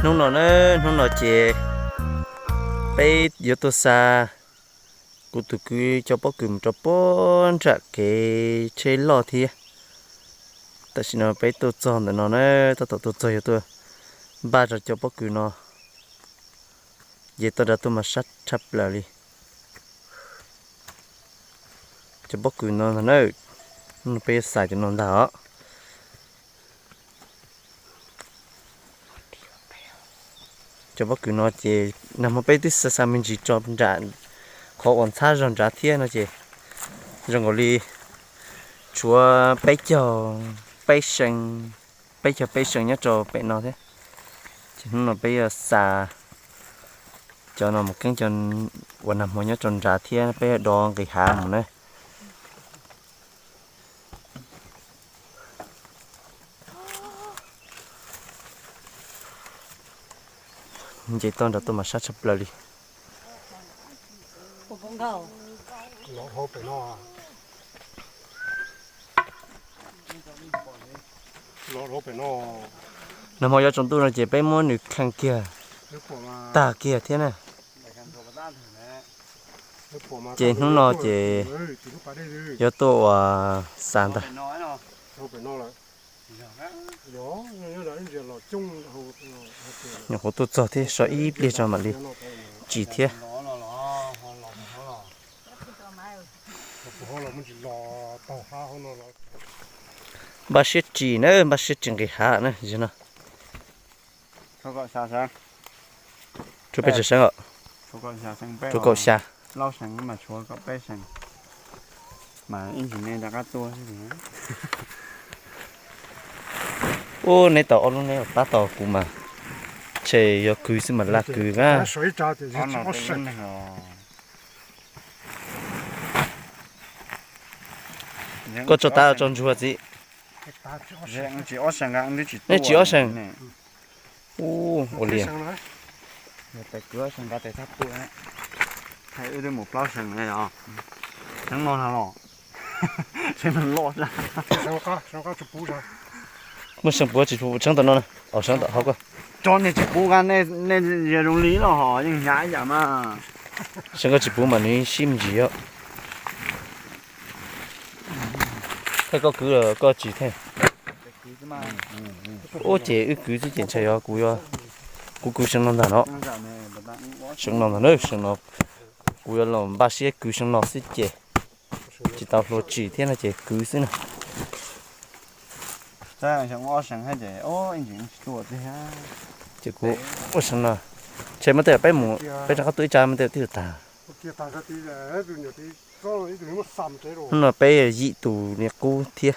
Hnub no na, hnub no ces peb yuav tuaj xa kuv tus kwv cov pob kws mus rau puag nram kev tsheb loj thiab. Tam sim no peb tuaj txog ntawm no na, tab tom tuaj txog yuav tuaj npaj rau cov pob kws no. Ces toj nrad tuaj mas sab tshaj plaws li. Cov pob kws no ntag na, peb yuav xa cov no ntag os. Cov pob kws no ces nag hmo peb twb xa xa me ntsis tso nram qhov uas ntxhab zog nrad thiab no ces zoo nkaus li tshuav peb caug peb see, peb caug peb see nyob rau pem no thiab. Ces hnub no peb yuav xa cov no mus keeb cov uas nag hmo nyob rau nrad thiab peb yuav dov nqis hav mus na. Nce toj nrad tuaj mas sab tshaj plaws li. Nag hmo yuav tsaus ntuj no ces peb muab nws kheej kiag tag kiag thiab na. Ces hnub no ces yuav tuaj ua xa ntag. Nyuam qhuav tuaj txog thiab so ib pliag tso mam li tsim thiab. Npaj siab tsim na, npaj siab tsim nqis hav na, no. Rau peb tsawg seev os? Rau kaum xya. Ub, neb tau ob lub neb tab tom kuv mas ntshe yog kwv xwb mas laj kwv na. Koj tso tav tso ntsuag txiv. Neb tsis ob sees. Ub, ua li. Muaj seev puav tsis tshee tom no, tshee tom hauv ko. Tso nej tsis puv, nej zoo li los ho yeej hnyav ib yam mas. Seev koj tsis puv mas nws sib me ntsis os. Thiab koj kwv los koj tsis thiab. Ub, ces wb kwv xwb ces ntshai yog kuv, kuv kwv seev no ntag no. Seev no ntag na, seev no. Kuv yuav los npaj siab kwv seev no xwb ces tsis tau hluas tsim thiab no ces kwv xwb na. Ces kuv ua seev no, ntshe muab tej peb mus peb rov qab tuaj ib tsam muab tej twb tag. Hnub no peb yim tus niag qub thiab.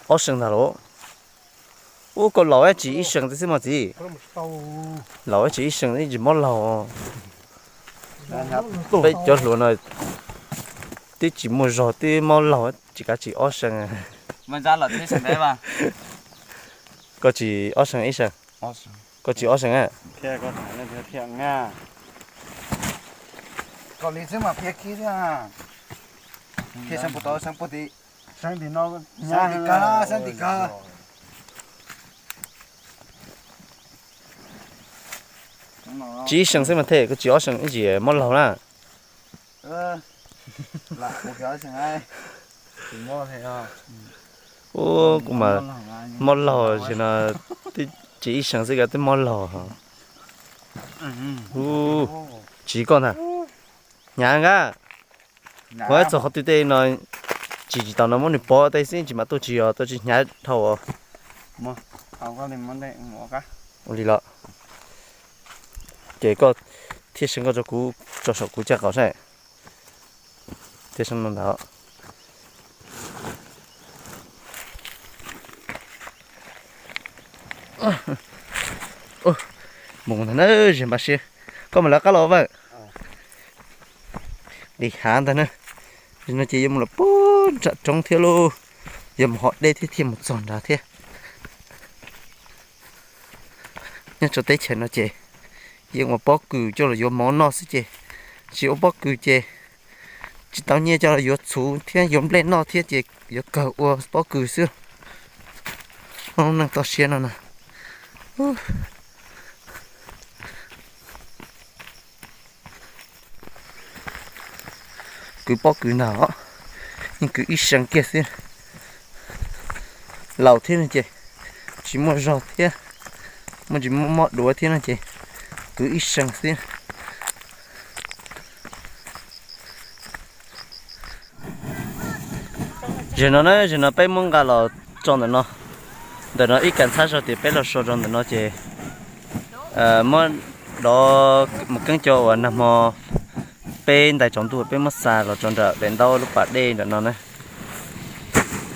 Ob seev ntag lauj. Ub, koj laus ib tsis ib seev xwb mas txiv. Laus ib tsis ib seev ib tsis mob laug. Peb cov hluas no twb tsis muaj zog twb mob laug tsis kav tsis ob seev. Koj tsis ob seev ib seev. Koj tsis ob seev a. Tsis ib seev xwb mas thiaj koj tsis ob seev ib tsis mob laug na. Ub, kuv mas mob laug no, twb tsis ib seev xwb kav twb mob laug. Ub, tsis koj ntag. Hnyav nka. Kuv txog qhov twg tej no tsis tsis tau no muab nws pov tej xwb tsis mam tuaj tsis yog tuaj tsis hnyav dhau. Ua li los. Ces koj thiaj seev koj rau kuv tso saum kuv caj qaum saib. Thiaj seev no ntag. Mus ntag na, zem npaj siab. Koj mam lawv qab los Vawj. Li hav ntag na. No ces yuav mus los puag nram roob thiab lauj. Yuav mus hov dej thiab thiaj mus txog nrad thiab. Nyob rau teb chaws no ces yeej ua pob kws coj los yuav mov noj xwb ces tsis ua pob kws ces Tsis tau nyiaj coj los yuav txhuv thiab yuav nplej noj thiab ces yuav kawg ua pob kws xwb. Neej toj siab no na. Kwv pob kws ntag os, yeej kwv ib seev kiag xwb. Laus thiab no ces tsis muaj zog thiab, muaj tsis muaj mob duav thiab no ces kwv ib seev xwb. Zaum no na, zaum no peb muab nqa los tso ntawm no. Ntawm no ib kas ntxhab zog tias peb los so rau ntawm no ces muab dov mus keeb cov uas nag hmo peb ntais tsaus ntuj peb muab xa los rau nram daim ntaub lub pas dej nram no na.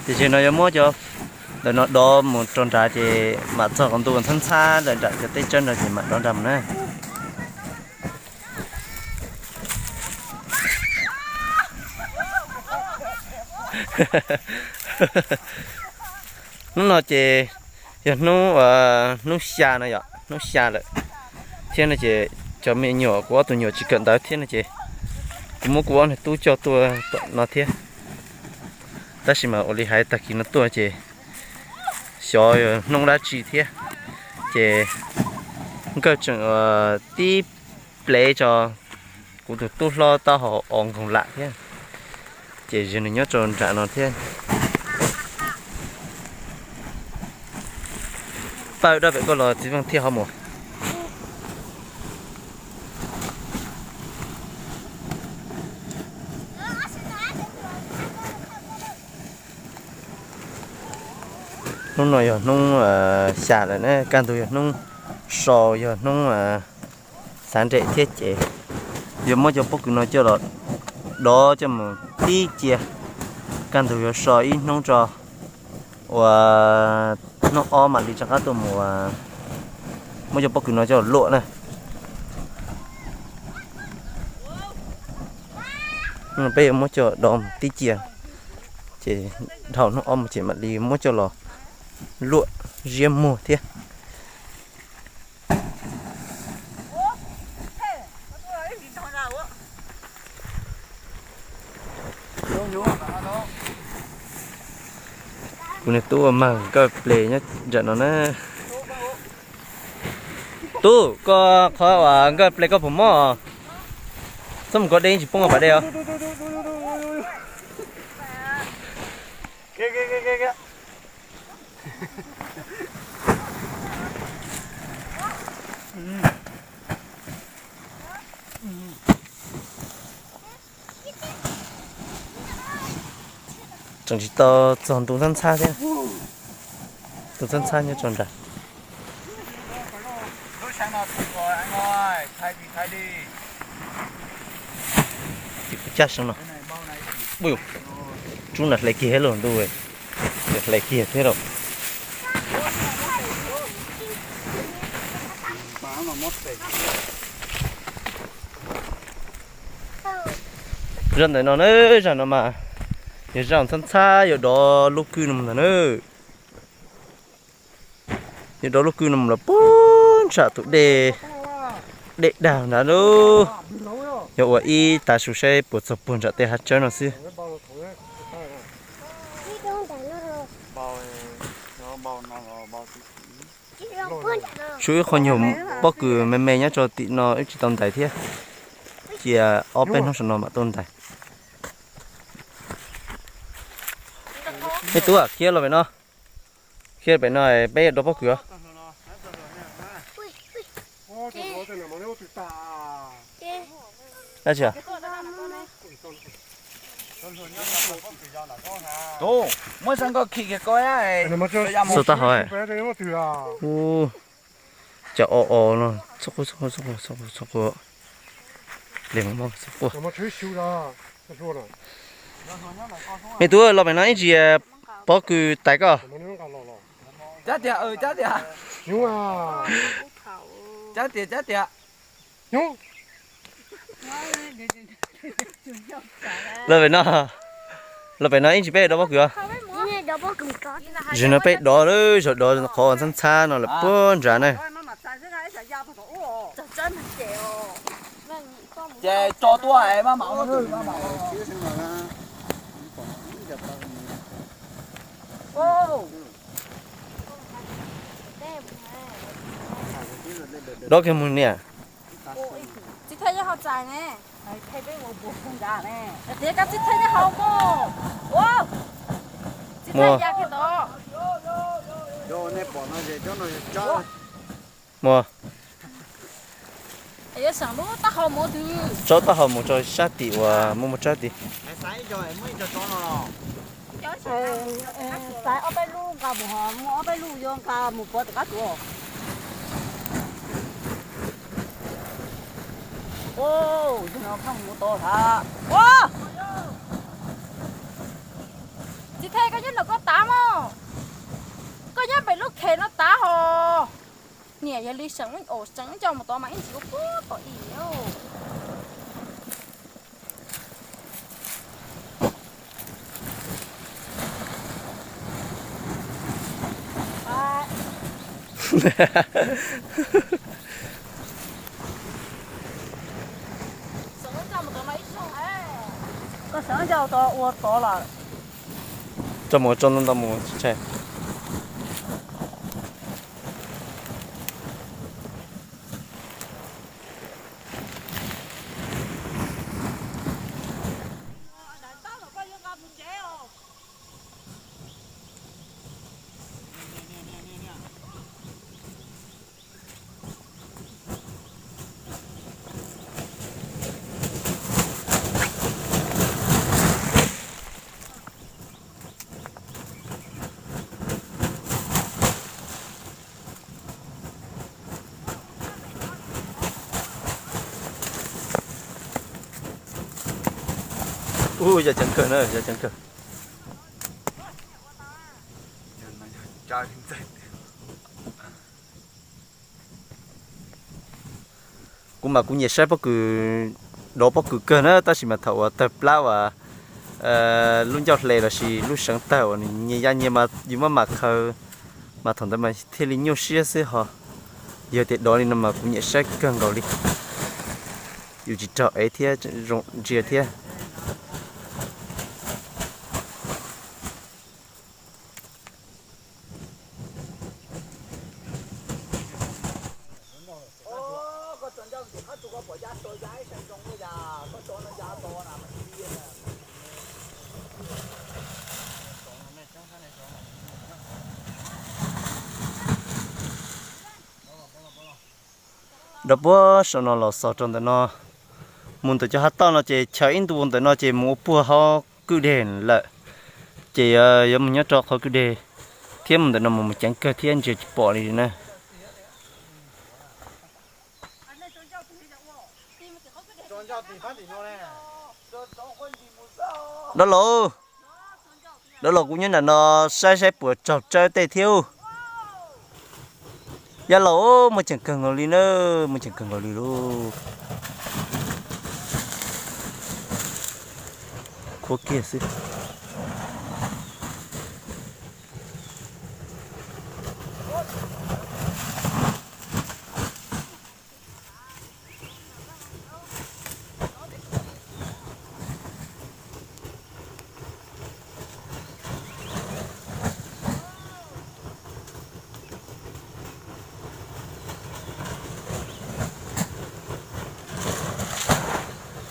Tiam sis no yuav muab cov ntawm no dov mus rau nrad ces mam txog qhov ntu ntxhab ntxhab lawm nram cov teb tsawb nrad ces mam dov nrad mus na. Hnub no ces yog hnub, hnub xya no yom, hnub xya lawm thiab no ces cov me nyuam kuv ob tug nyuam tsis kawm ntawv thiab no ces kuv muab kuv ob niag tub coj tuaj tom no thiab. Tab sis mas ua li hais tag kis no tuaj ces xyov yog hnub dab tsi thiab ces nkawj tseem tib plev tso kuv tus tub hlob taub hau o nkoog lam thiab. Ces nws nyob rau nram no thiab. Pab dab pem koj los txiv Veej thiaj ho mus. Hnub no yog hnub xya lawm na, kaj ntug yog hnub sau, yog hnub xav nres thiab ces yuav muab cov pob kws no coj los dov coj mus tib cia. Kaj ntug yuav so ib hnub tso, uas hnub ob mam li rov qab tuaj mus muab cov pob kws no coj los luaj na. Peb yuav muab coj dov mus tib cia, ces dhau hnub ob mus ces mam li muab coj los luaj ziab muag thiab. Kuv niag tub ua mag nkawj ple nyob nram no na. Tub, koj qhov uas nkawj ple koj puas mob? Txhob mus kov dej tsis poob pas dej os. Tseem tsis tau txog ntu ntxhab ntxhab thiab. Ntu ntxhab ntxhab nyob rau nrad. Caj seev no. Tsub na hle kiag thiab lauj ntuj, hle kiag thiab lauj. Zaj ntawm no na, zaj no mas yog zaj ntxhab ntxhab yuav dov lub kwj no mus ntag na. Yuav dov lub kwj no mus los puag ntsam tus dej, dej dag nrad lauj. Yog ua ib tav su saib puas txog puag ntsam tej hav tsawb no xwb. Tshuav ib qho nyuag pob kws me me nyob rau tim no wb tsis tau ntais thiab. Cia ob peb hnub saum no mam tuaj ntais. Me tub, khiav los pem no. Khiav pem no peb yuav dov pob kws os. Dab tsi? Tus muab xab nkauj khi kiag koj. Xub tab hov. Ub, cas o o no txhob quaj, txhob quaj, txhob quaj, txhob quaj. Li txhob quaj. Me tub, los pem no ib ntsis pob kws tais koj. Cab tias, cab tias. Cab tias, cab tias. Los pem no, los pem no ib ntsis peb dov pob kws os. Zaum no peb dov lawm, zaum dov qhov ntxhab ntxhab no lawm puag nrad na. Ces tso tuaj maj mam. Dob kiag mus niam. Txiv Thaj nyob hauv txais ne. Tias koj Txiv Thaj nyob hauv mog. Txiv Thaj ya kiag tod. Mus. Yuav seem lub taub hau mus twg? Tsob taub hau mus rau sab tim uas muaj muaj tsawb tid. Xaiv ob peb lub nqa mus, ho muaj ob peb lub yuav nqa mus pov tom qab tuaj. Ub, yog no koj mus tod hab. Ua, Txiv Thaj, koj nyob nram koj tav mog. Koj nyob pem lub khes no tav hos. Niam yog li seem, seem nco mus tod mas ib ntsis ua puag tom ib. Koj seem nco tod ua tod lawm. Tso mus, tso ntau ntau mus tsis tshai. Ub, yog ceev kawg na, yog ceev kawg. Kuv mas kuv nyiam saib pob kws, dov pob kws kawg na, tab sis mas thaum uas tawg plab uas lub ncauj hle lossis lub seev tawg uas nws nyias ya nyias mas yus muab mam khaws, mas thaum ntawd mas thiaj li nyuaj siab xwb ho. Yog tias dov li no mas kuv nyiam saib kawg nkaus li. Yus tsis raug ev thiab zoo ntsia thiab. Rau puag saum no los xaus rau ntawm no, mus ntawm cov hav toj no ces chaws ib ntu ntawm no ces mus ua puag hauv kwj deg lawm. Ces yuav mus nyob rau qhov kwj deg thiab, mus ntawm no mus ceev kawg thiab ntsia tsis pom li na. Dab laug, dab laug, kuv nyob nram no saib saib puas raug tsawb tej thiab. Yaj laus, muaj ceem kawg nkaus li na, muaj ceem kawg nkaus li lauj. Khuab kiag xwb.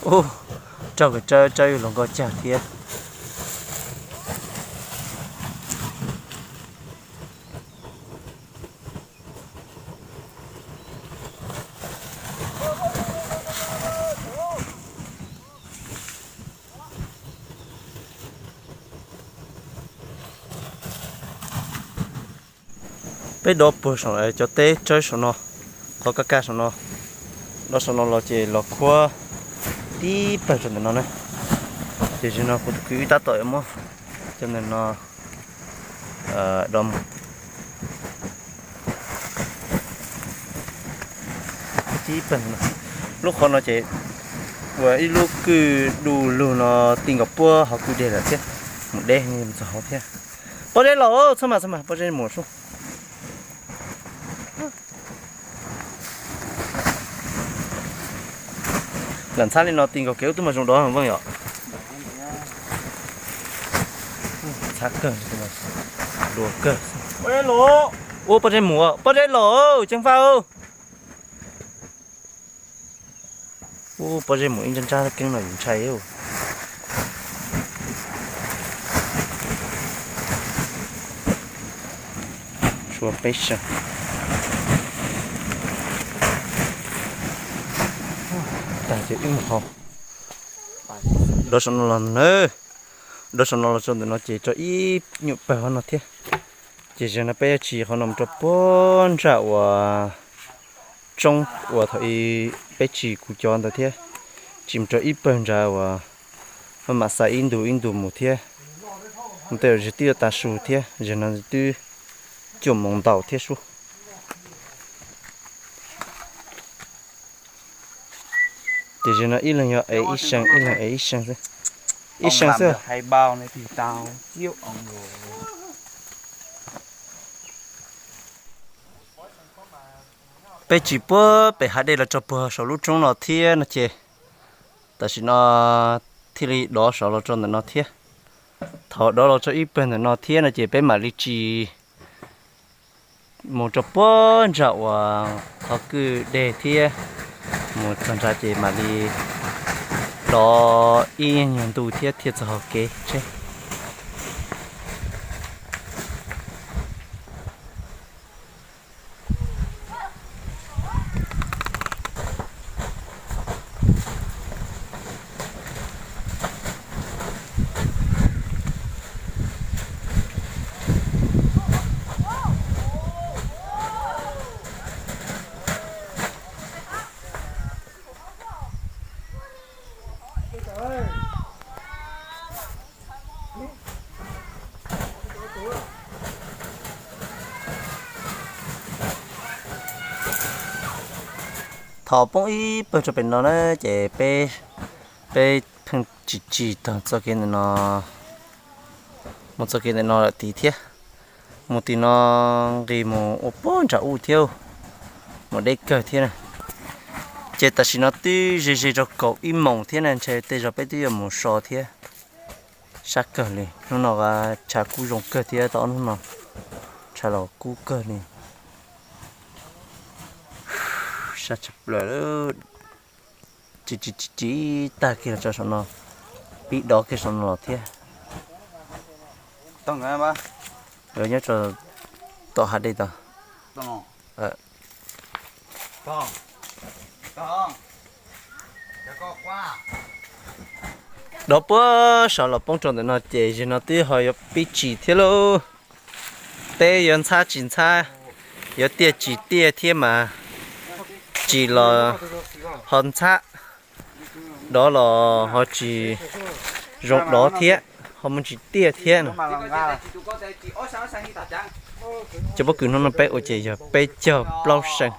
Ub, raug kawg, tsawb, tsawb yuav hluas nkauj cag thiab. Peb dov puag saum cov teb tsawb saum no, qhov kaj kaj saum no, dov saum no los ces los khuab tib pawg rau ntawm no na. Ces zaum no kuv tus kwv wb tab tom yuav muab cov ntawm no dov mus. Tib pawg no, lub qhov no ces ua ib lub kwj du lug no ti nkaus puag hauv kwj deg lawm thiab, mus deb mus txog hauv thiab. Pob zeb los, txhob mas, txhob mas, pob zeb mus sub. Lam ntxhab li no ti nkaus kev ub twb mas zoo dov Veej yom. Ntxhab kawg. Dua kawg. Ua pob zeb mus, pob zeb los, Ceev Faj. Ua pob zeb mus ib ntsab ntsab keeb no yus ntshai. Tshuav peb xeem. Tag ces wb mus hauv. Dov saum no los na, dov saum no los txog ntawm no ces tso ib nyuam pawg hauv no thiab. Ces zaum no peb yuav tsim qhov no mus rau puag nram uas tsoob uas thaum ub peb tsim kuv cov ntawd thiab, tsim mus rau ib pawg nrad uas maj mam xa ib ntu ib ntu mus thiab. Mus tej zaum twb yuav tav su thiab, zaum no twb cuaj moos ntau thiab sub. Ces zaum no ib leeg yog ev ib seem, ib leeg ev ib seem xwb, ib seem xwb. Peb tsim puag pem hav dej los tso puag saum lub roob no thiab no ces tam sim no thiaj li dov saum los tso ntawm no thiab. Thaum dov los tso ib pawg ntawm no thiab no ces peb mam li tsim mus rau puag nram uas qhov kwj deg thiab, mus txog nrad ces mam li dov ib nyuag ntu thiab thiaj txog hauv kev tsheb. Thaum poob ib pawg rau pem no na ces peb, peb pheej tsim tsim tag txoj kev ntawm no, mus txoj kev ntawm no lawm tid thiab. Mus tim no nqis mus ua puag nram ub thiab, mus deb kawg thiab na. Ces tam sim no twb ze ze rau kaum ib moos thiab na, ntshe tej zaum peb twb yuav mus so thiab. Sab kawg li, hnub no tshav kub zoo kawg thiab, tau ob hnub no tshav los kub kawg li. Sab tshaj plaws, tsis tsis tsis tsis tag kiag los tso saum no, pib dov kiag saum no los thiab. Nyob rau tom hav dej tod. Dov puag saum los poob rau ntawm no ces zaum no twb ho yuav pib tsim thiab lauj. Peb yuav ntxhab tsis ntxhab, yuav tiaj tsis tiaj thiab mas tsim los ho ntxhab, dov los ho tsis zoo dov thiab, ho mus tsis tiaj thiab no. Cov pob kws hnub no peb ua ces yog peb caug plaub seem,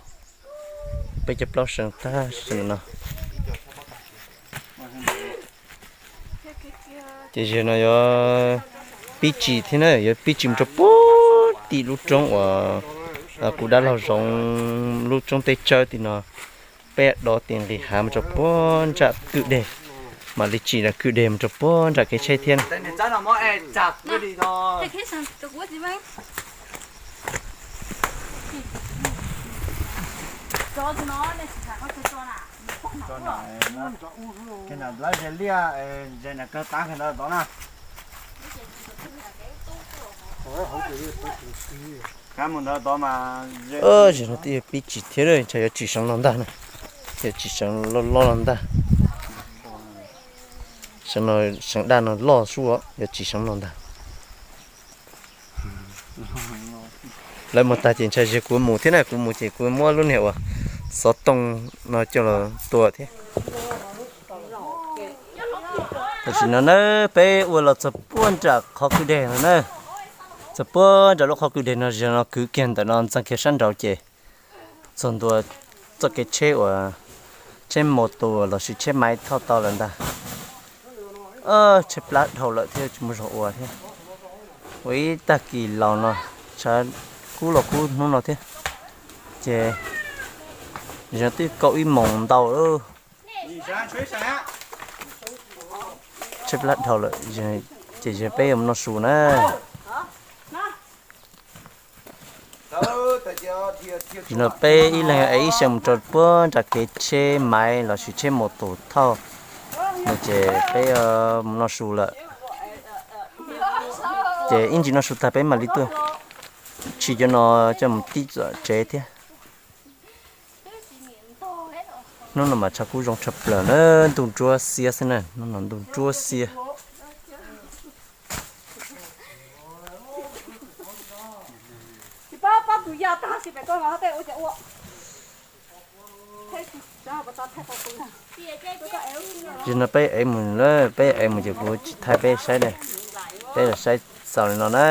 peb caug plaub seem tag sim no. Ces zaum no yuav pib tsim thiab na, yuav pib tsim mus rau puag tim lub roob uas kuv dab laug zoov lub roob teb tsawb tim no. Peb dov tim nqis hav mus rau puag nram kwj deg, mam li tsim kwj deg mus rau puag nram kev tsheb thiab na. Zaum no twb yuav pib tsim thiab, ntshe yuav tsim seev no ntag na, yuav tsim seev loj loj no ntag. Seev no, seev daj no loj sub, yuav tsim seev no ntag. Lawv mus tag ces ntshai zig kuv mus thiab na, kuv mus ces kuv muab lub niag uas xov tooj no coj los tua thiab. Tam sim no na, peb ua los txog puag nram qhov kwj deg no na, txog puag nram lub qhov kwj deg no, zaum no kwv kiag ntawm no ntxeev kiag sab nraud ces txog ntua txoj kev tsheb uas tsheb mos tus lossis tsheb maiv thauj tau lawm ntag. Tsheb plab dhau lawm thiab tsis muaj zog ua thiab. Ua ib tag kis laus no, tshav kub los kub hnub no thiab, ces zaum no twb kaum ib moos ntau lawm. Tsheb plab dhau lawm, ces zaum peb yuav mus noj su na. Zaum no peb ib leeg ev ib xyoos mus rau puag nram kev tsheb maiv los sis tsheb mus tus thauj no ces peb mus noj su lawm. Ces ib ntsis noj su tag peb mam li tuaj tshij cov no coj mus tib txom tsev thiab. Hnub no mas tshav kub zoo tshaj plaws na, ntuj nruab xiab xwb na, hnub no ntuj nruab xiab. Zaum no peb ev mus lawm, peb ev mus ces kuv tsis thaij peb saib dab, peb los saib xaus li no na.